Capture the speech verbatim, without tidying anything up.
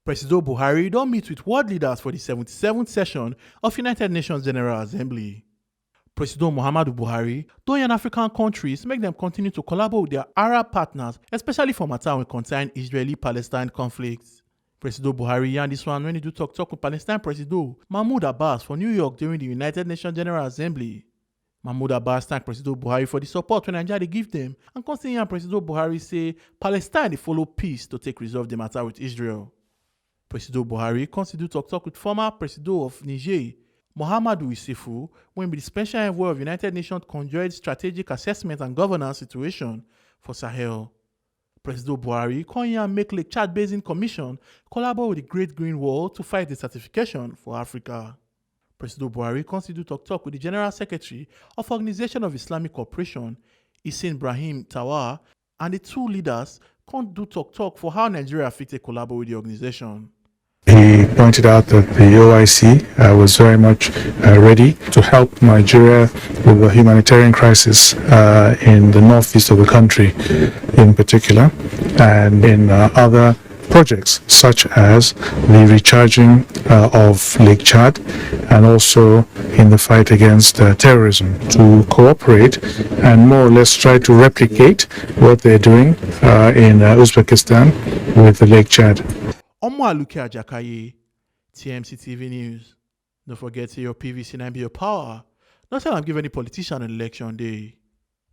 Presido Buhari don meet with world leaders for the seventy-seventh session of United Nations General Assembly. Presido Muhammadu Buhari don yarn African countries make dem continue to collaborate with their Arab partners, especially for matter wey concern Israeli-Palestine conflict. Presido Buhari yarn this one when he do talk talk with Palestine Presido Mahmoud Abbas for New York during the United Nations General Assembly. Mahmoud Abbas thank Presido Buhari for the support wey Nigeria dey give them and come still yarn Presido Buhari say Palestine dey follow peace to take resolve the matter with Israel. Presido Buhari come still do talk talk with former Presido of Niger, Muhammadu Yusufu, wey be the special envoy of United Nations Conjoint Strategic Assessment and Governance Situation for Sahel. Presido Buhari come yarn make Lake Chad Basin Commission collaborate with the Great Green Wall to fight desertification for Africa. Presido Buhari come still do talk talk with the General Secretary of Organization of Islamic Cooperation, Isin Brahim Tawar, and the two leaders come do talk talk for how Nigeria fit take collaborate with the organization. He pointed out that the O I C uh, was very much uh, ready to help Nigeria with the humanitarian crisis uh, in the northeast of the country, in particular, and in uh, other projects such as the recharging uh, of Lake Chad and also in the fight against uh, terrorism to cooperate and more or less try to replicate what they're doing uh, in uh, Uzbekistan with the Lake Chad. Omo Aluke Ajakaye, T M C T V News. No forget say your P V C na be your power. No tell am give any politician on election day.